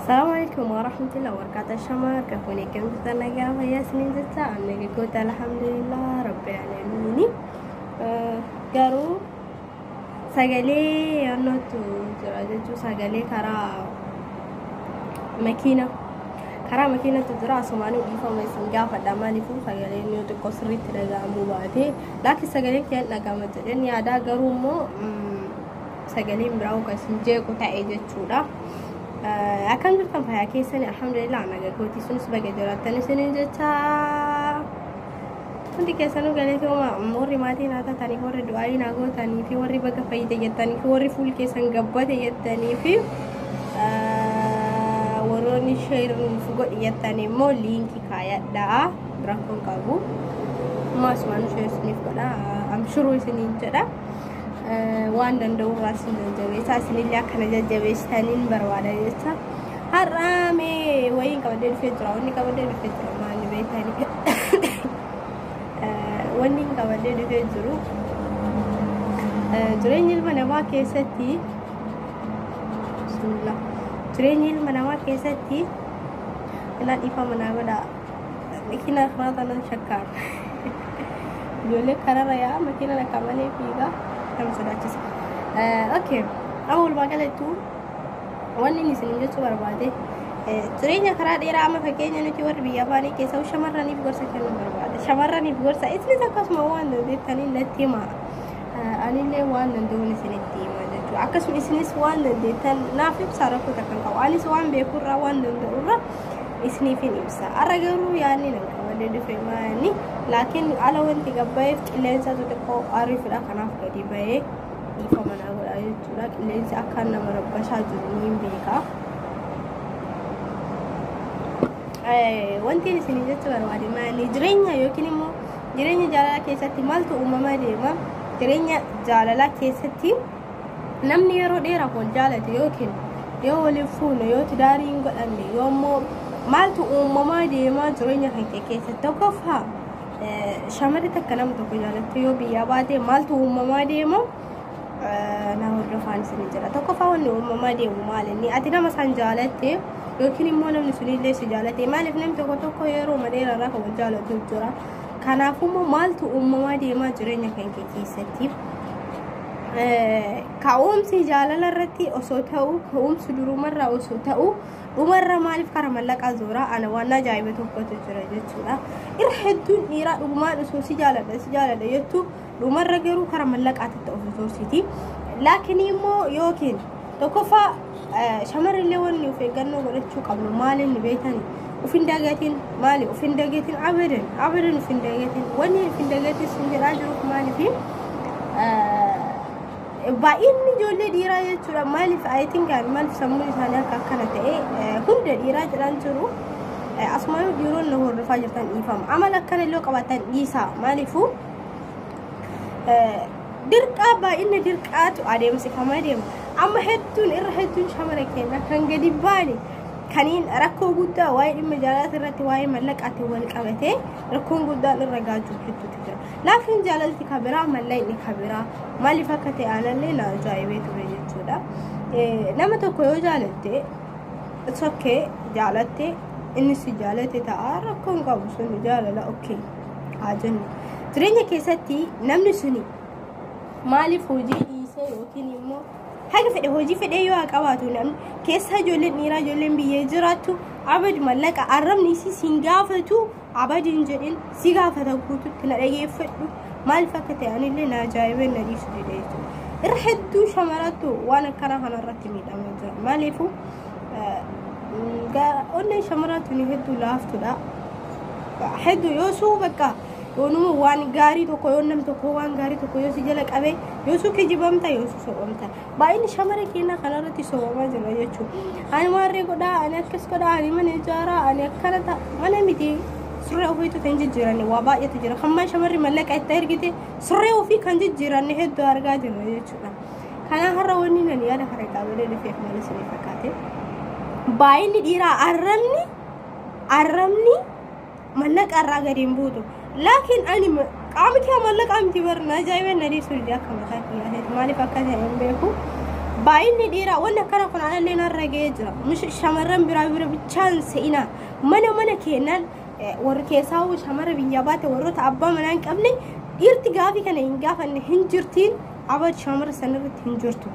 Assalamu alaikum warahmatullahi wabarakatuh. Shama harka fuunee akkam jirtan? Nagaa fayyaa isiniin jecha, annaga goota, alhamdulillah rabbil aalamiini. Garuu sagalee yoonnootu jira jechuun sagalee karaa makiina, karaa makiinatu jira. Asumaanuu dhiifama isin gaafadha. Maaliifuu sagaleen yoo xiqqoo sirriitti dhaga'amuu baate, laakiin sagaleen kiyyan dhaga'ama jedheen yaadaa, garuu immoo sagaleen biraa kan isin jeequ ta'e jechuudha. Akkam jirtan? Fayyaa keessanii? Alhamdulillah, naga gootii sunis baga jiraattan isiniin jecha. Hundi keessanuu galatooma, warri maatii naa taatanii, warri du'aayii naa gootanii fi warri baga fayyite jettanii fi warri fuul keessan gabbate jettanii fi warroonni share nuuf godhi jettanii immoo liinkii kaayadhaa, rakkoon qabu. Maasumaan share isiniif godha, amshuruu isiniin jedha. Waan danda'u irraa isin jajjabeessa, isinillee akkana jajjabeessitaniin barbaada jecha. Har'aa mee wayiin qabadee dhufee jira. Wanni qabadee dhufee jira maali beektanii? Wanni qabadee dhufee jiru jireenya ilma namaa keessatti, bismillah, jireenya ilma namaa keessatti ilaa dhiifama naa godha. Makiina karaa tanan shakkaan ijoollee kararra yaa makiina akka malee fiigaa nama sodaachisa. Okay, amma walumaa galattuu wanni inni isin jechuu barbaade jireenya karaa dheeraa. Amma fakkeenya nuti warri biyya afaanii keessa shamarraniif gorsa kennuu barbaade. Shamarraniif gorsa, isinis akkasuma waan dandeettanii natti hima. Anillee waan danda'uun isinitti hima jechuudha. Akkasuma isinis waan dandeettan naaf ibsaa, rakkoo takka hin qabu. Anis waan beekurraa, waan danda'urraa isiniif hin ibsa. Har'a garuu yaadni nan qabadee dhufe maani? Laakiin ala wanti gabbaa'eef qilleensa xixiqqoo ariifidha. Kanaaf gadi ba'ee dhiifama naa godha jechuudha. Qilleensi akkaan nama rabbashaa jiru ni beeka. Wanti isin jechuu barbaade maali? Jireenya yookiin immoo jireenya jaalalaa keessatti maaltu uumamaa deema? Jireenya jaalalaa keessatti namni yeroo dheeraaf wal jaalate yookiin yoo waliin fuune, yoo tidaarii hin godhanne, yoo immoo maaltu uumamaa deema jireenya kan kee keessatti? Tokkoffaa, shamarri takka nama tokko jaalatte yoo biyyaa baate maaltu uumamaa deema? Na hordofaan isin jira. Tokkoffaa, wanni uumamaa deemu maal inni? Ati nama san jaalatte yookiin immoo namni sunillee si jaalate, maaliif namni tokko tokko yeroo dheeraarraa kan wal jaalatu jira. Kanaafuu maaltu uumamaa deemaa jireenya kan kee keessatti? Ka'umsi jaalala irratti osoo ta'u, ka'umsi durumarraa osoo ta'u, dhumarra maaliif karaa mallaqaa zooraa? Ana waan ajaa'iba tokkotu jira jechuudha. Irra hedduun dhiiraa dhugumaan osoo si jaaladha, si jaaladha jettu, dhumarra garuu karaa mallaqaatti of zoorsiti. Laakiin immoo yookiin tokkoffaa shamarrillee wanni of eeggannoo godhachuu qabnu maal inni beektani? Uf hin dagatin. Maali uf hin dagatin? Abadan, abadan uf hin dagatin. Wanni uf hin dagatin sin jedhaa jiruuf maaliifi? Baay'inni ijoollee dhiiraa jechuudha, maaliif, I think, maaliif sammuun isaanii akka akkana ta'e? Hunda dhiiraa jedhaan jiru. Asumaan dhiironni na hordofaa jirtan, dhiifama, amala akkana illee qabaatan dhiisaa. Maaliifuu dirqaa, baay'inni dirqaatu adeemsifamaa deema. Amma hedduun, irra hedduun shamara keenya kan gadi baane kaniin rakkoo guddaa waa'ee dhimma jaalala irratti, waa'ee mallaqaatiin wal qabatee rakkoon guddaan irra gaajuu hedduutu jira. Laakiin jaalalti kabiraa, mallaqni kabiraa maaliif akka ta'e aanallee na ajaa'ibee ture jechuudha. Nama tokko yoo jaalatte, sokkee jaalatte, inni si jaalate ta'a, rakkoon qabu, sun jaalala, okay haa jennu. Jireenya keessatti namni suni maaliif hojii dhiisee yookiin immoo haga fedhe hojii fedhee yoo haa qabaatu, namni keessa ijoolleen dhiiraa, ijoolleen biyyee jiraattu abad mallaqa arrabni isii siin gaafatu abad hin jedhin, si gaafata guututti. Na dhageeffadhu, maaliif akka ta'e anillee na ajaa'ibee na dhiisu dide jechuudha. Irra hedduu shamarattu waan akkanaa kanarratti miidhamaa jira. Maaliifuu onneen shamaraa tuni hedduu laaftudha. Hedduu yoo suu bakka yoonuma waan gaarii tokko, yoo nam tokko waan gaarii tokko yoo si jala qabee, yoo suu kijibamta, yoo suu sobamta. Baay'inni shamara keenyaa kanarratti sobamaa jira jechuudha. Ani maarree godhaa, ani akkas godhaa, ani mana ijaaraa, ani akkana ta'a. Mana miti, surree ofiitu kan jijjiiranne waa baay'eetu jira. Kan maa shamarri mallaqa itti ergite surree ofii kan jijjiiranne hedduu argaa jirra jechuudha. Kanaaf har'a wanni nani yaada kana qabadee dhufeef maal isinii fakkaate? Baay'inni dhiiraa arrabni mallaqa irraa gadi hin buutu. Laakiin ani qaami kee mallaqa miti bar, na ajaa'ibee na dhiisu dide akka mataa kiyyaatti, maaliif akka ta'e hin beeku. Baay'inni dhiiraa wanni akkana kun anallee narra ga'ee jira. Shamarran biraa bira bichaan se'inaa mana mana keennan warri keessaa shamarra biyya baate, warroota abbaa manaa hin qabne, dhiirti gaafii kana hin gaafanne hin jirtiin, abad shamarra sanarratti hin jirtu.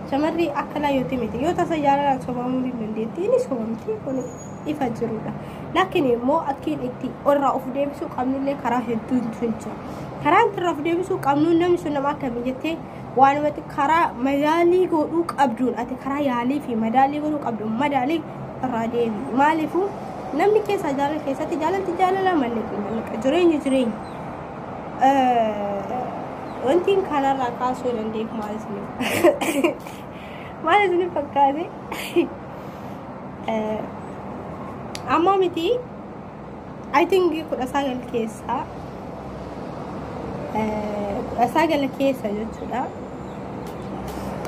Shamarri akka laayyootti miti. Yoo tasa jaalalaan sobamuu ni dandeetti. Inni sobamti, kun ifa jirudha. Laakiin immoo akkiin itti irraa of deebisuu qabnullee karaa hedduutu jira. Karaa irraa of deebisuu qabnu, namni sun nama akkamii jettee waanumatti karaa madaalii godhuu qabduun, ati karaa yaalii fi madaalii godhuu qabduun madaalii irraa deebi. Maaliifuu namni keessa jaalala keessatti jaalalti jaalala, mallaqa mallaqa, jireenya jireenya. Wanti kanarraa kaasuu dandeef maal isiniif fakkaate? Amma miti, I think 19 keessa, 19 keessa jechuudha.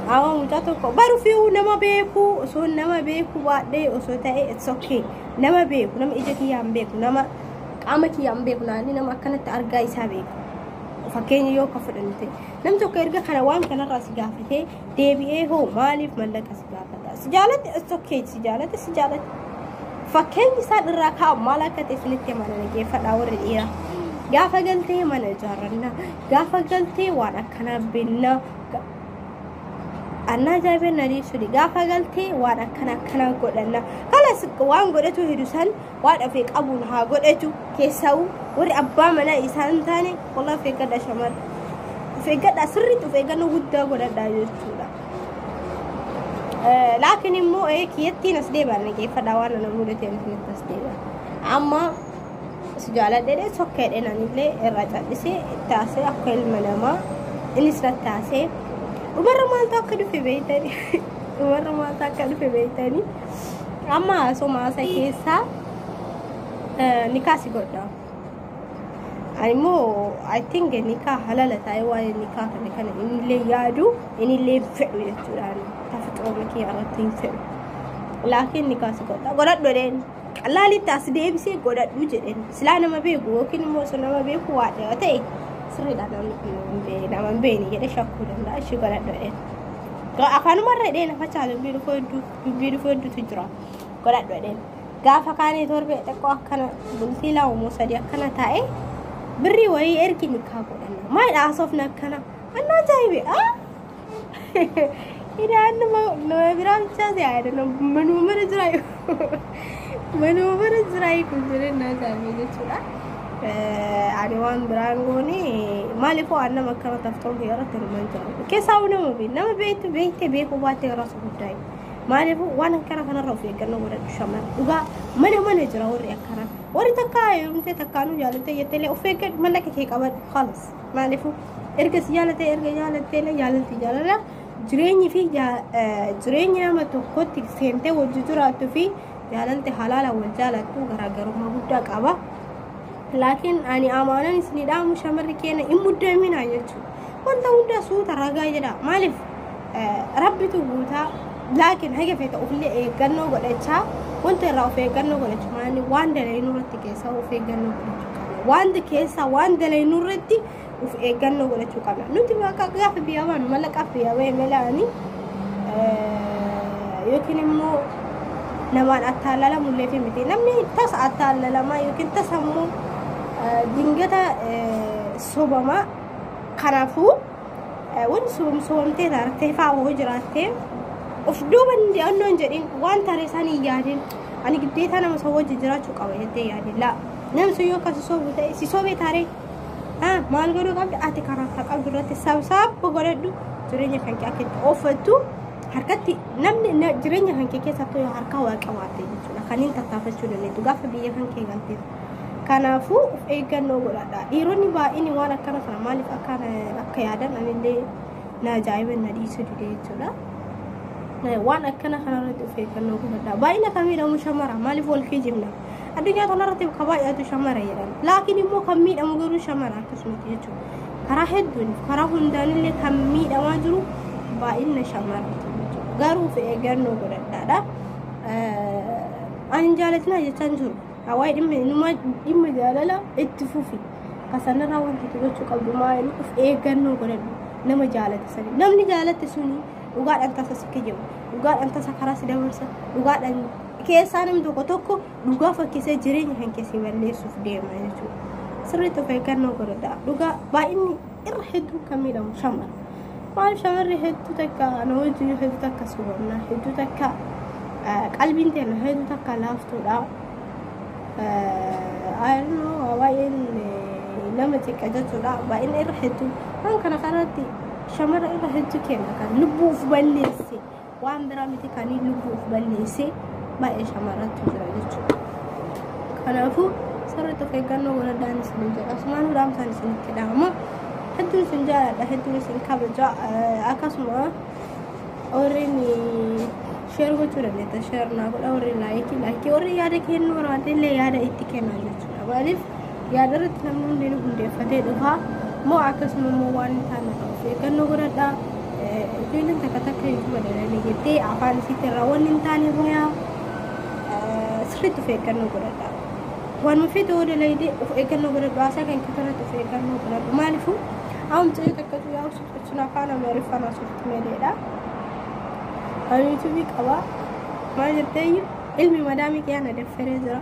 Amma mucaa tokko baruufi nama beeku, osoo nama beeku baadhee osoo ta'e it's okay. Nama beeku, nama ija kiyyaan beeku, nama qaama kiyyaan beeku, naanni nama akkanatti argaa isaa beeku. Fakkeenya yoo akka fudhannu ta'e, namni tokko erga kana waan kanarraa si gaafatee deebi'ee hoo maaliif mallaqa si gaafata? Si jaalatti, it's okay, si jaalatti, si jaalatti. Fakkeenyi isaan irraa kaa'u maal akka ta'e isinitti mana dhageeffadhaa, warri dhiiraa. Gaafa galtee mana ijaarrannaa, gaafa galtee waan akkanaa binnaa, annaa ajaa'ibeen na dhiisuu, gaafa galtee waan akkana akkanaa godhanna. Kalas waan godhatu hedu san waan ofii qabuun haa godhatu. Keessa'u warri abbaa manaa isaan taane, walaa of eeggadha shamarra. Of eeggadha, sirriitti of eeggannoo guddaa godhadhaa jechuudha. Laakiin immoo kiyyattiin as deebi'an, dhageeffadhaa, waan na mudateen isinitti as deebi'an. Amma si jaaladhee sokkeedhe, anillee irraa callisee itti haasee akka ilma namaa, innis natti haasee. Dhumarra maaltu akka dhufe beeytanii? Dhumarra maaltu akka dhufe beeytanii? Amma haasoo haasa keessaa nikaa si godha. Ani immoo I think nikaa halala taa'ee waa'ee nikaa kana innillee yaadu, innillee fedhu jechuudha. Tafaxooma kiyya irratti hin fedhu. Laakiin nikaa si godha. Godhadhu jedheen. Laalitti as deebisee godhadhu jedheen. Silaa nama beeku yookiin immoo osoo nama beeku waa ta'e sirriidha, namni kun nama hin beekne jedhee shakkuu danda'a. Ishii godhadhu jedheen. Afaanumarra jedheen, afachaa dubbii dhufuu hedduu, dubbii dhufuu hedduutu jira. Godhadhu jedheen. Gaafa kaanii torbee xiqqoo akkana bultii 2 moo 3 akkana taa'e, birrii wayii ergi, nikaa godhanna. Maal haasofna akkana? Anna ajaa'ibe! Hidhaan nama biraa bichaa si'aayidha. Manuma mana jiraayu. Manuma mana jiraayu kun jedhee na ajaa'ibe jechuudha. Ani waan biraan goone, maaliif waan nama akkana taftoon kiyya irratti hirmaan jaalladhu. Keessaa nama beeku, nama beektu beektee beekuu baattee irraa guddaa. Maaliif waan akkana kanarra of eeggannoo godhadhu shamarra. Dhugaa mana mana jira warri akkana. Warri takkaa heerumtee takkaanuu jaalattee jetteellee of eeggadhu, mallaqa kee qabadhu khalas. Maaliif erga si jaalattee, erga jaalatteellee, jaalalti jaalala, jireenyi fi jireenya nama tokkotti seentee wajji jiraattuu fi jaalalti halaala wal jaalattu garaagarummaa guddaa qaba. Laakiin ani amaanan isinii dhaamu, shamarri keenya hin muddaminaa jechuudha. Wanta hunda suuta ragaa jedha. Maaliif rabbitu guutaa, laakiin haga feete ofillee eeggannoo godhachaa, wanta irraa of eeggannoo godhachuu, maali waan dalaynuu irratti keessaa of eeggannoo godhachuu qabna. Wanta keessaa waan dalaynuu irratti of eeggannoo godhachuu qabna. Nuti bakka gaafa biyyaa baanu mallaqaaf biyyaa bahee malaani yookiin immoo namaan attaallalamullee fi miti. Namni tasa attaallalamaa yookiin tasa immoo dingata sobamaa. Kanaafuu wanti sobamtee taartee fa'aa hoo jiraattee of duuba hin jedhin, waan taree isaan hin yaadin. Ani giddeetaa nama isa wajji jiraachuu qaba jettee yaadin, laa, namni sun yoo akkas sobu ta'e, si sobee taaree maal godhuu qabda? Ati karaa akka qabdu irratti sabsaabba godhadhu, jireenya kan kee akka itti ooffattu harkatti namni jireenya kan kee keessattuu yoo harkaa waa qabaatte jechuudha kan hin tattaafachuu dandeettu gaafa biyya kan kee galteef. Kanaafuu of eeggannoo godhadha. Dhiironni baay'inni waan akkana kana maaliif akka yaadan anillee na ajaa'iba, na dhiisuu dide jechuudha. Waan akkana kanarratti of eeggannoo godhadha. Baay'ina kan miidhamu shamara. Maaliif wal kijibna? Addunyaa kanarratti kan baay'atu shamara jedhan. Laakiin immoo kan miidhamu garuu shamara akkasumatti jechuudha. Karaa hedduun, karaa hundaanillee kan miidhamaa jiru baay'ina shamara jechuudha. Garuu of eeggannoo godhadhaadha. Ani jaalatinaa jechaan jiru. Hawaii dhimma dhimma jaalala itti fufi. Kasanirraa wanti gochuu qabdu maali? Of eeggannoo godhadhu. Nama jaalate sani, namni jaalate suni dhugaadhaan tasa si kijiba, dhugaadhaan tasa karaa si dabarsa, dhugaadhaan keessaa namni tokko tokko dhugaa fakkeessee jireenya kan keessi balleessuuf deema jechuudha. Sirriitti of eeggannoo godhadha. Dhugaa baay'inni irra hedduu kan miidhamu shamara. Maal, shamarri hedduu takka na wajjin hedduu takka sobamna, hedduu takka qalbiin teenya hedduu takka laaftuudha. Baay'een nama xiqqa jechuudha. Baay'ina irra hedduu waan kana kanatti shamara irra hedduu kenna kan lubbuu of balleesse, waan biraa miti, kan lubbuu of balleesse baay'ee shamarratti jira jechuudha. Kanaafuu sirriitti of eeggannoo godhadhaan isin jedha. Asumaan dhaamsaan isinitti dhaama. Hedduun isin jaaladha, hedduun isin kabaja. Akkasuma warreen share gochuu dandeetta, share naa godha, warreen like, like, warri yaada kennuu barbaade illee yaada itti kenna jechuudha. Maaliif, yaada irratti namni hundinuu hundeeffatee dhufa. Moo akkasuma immoo waan hin taane of eeggannoo godhadha. Ijoolleen takka takka YouTube dalanii jettee afaan isiitti irraa wanni hin taane bayaa, sirriitti of eeggannoo godhadha. Waan feete yoo dalaydee of eeggannoo godhadhu, haasaa kan irratti of eeggannoo godhadhu. Maaliifuu, amma mucayyoo takkatu yaa sun afaan Amaariffaan haasofti maleedha. Ani YouTube qaba. Maal jetteeyyu, ilmi madaamii kiyyaa na daffaree jira.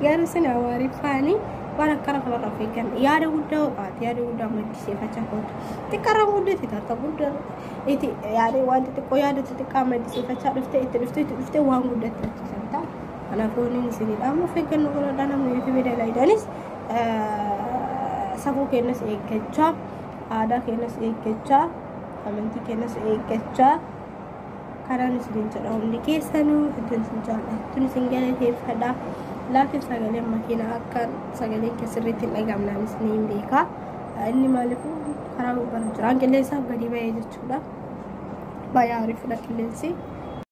Garuu sin Amaariffaanii waan akkana kanarra of eegganna. Yaada guddaa qabaate, yaada guddaa maddisiifachaa kootu. Xiqqaarra guddate tarta guddaa itti yaada, waan xixiqqoo yaada xixiqqaa maddisiifachaa dhufte, itti dhufte, itti dhufte, waan guddatti achiisamta. Kanaafuu inni isinidha. Amma of eeggannoo godhadhaa. Namni YouTube dalagdanis safuu keenyas eeggachaa, aadaa keenyas eeggachaa, amantii keenyas eeggachaa kanaan isinin jedha. Hundi keessanuu hedduun isin jaalladha, hedduun isin galateeffadha. Laakiin sagaleen makiinaa akka sagaleen kee sirriitti hin dhagahamnaan isin hin beekaa. Inni maaliif karaa gubbaarra jira, qilleensaaf gadi bahee jechuudha. Baay'ee ariifudha qilleensi.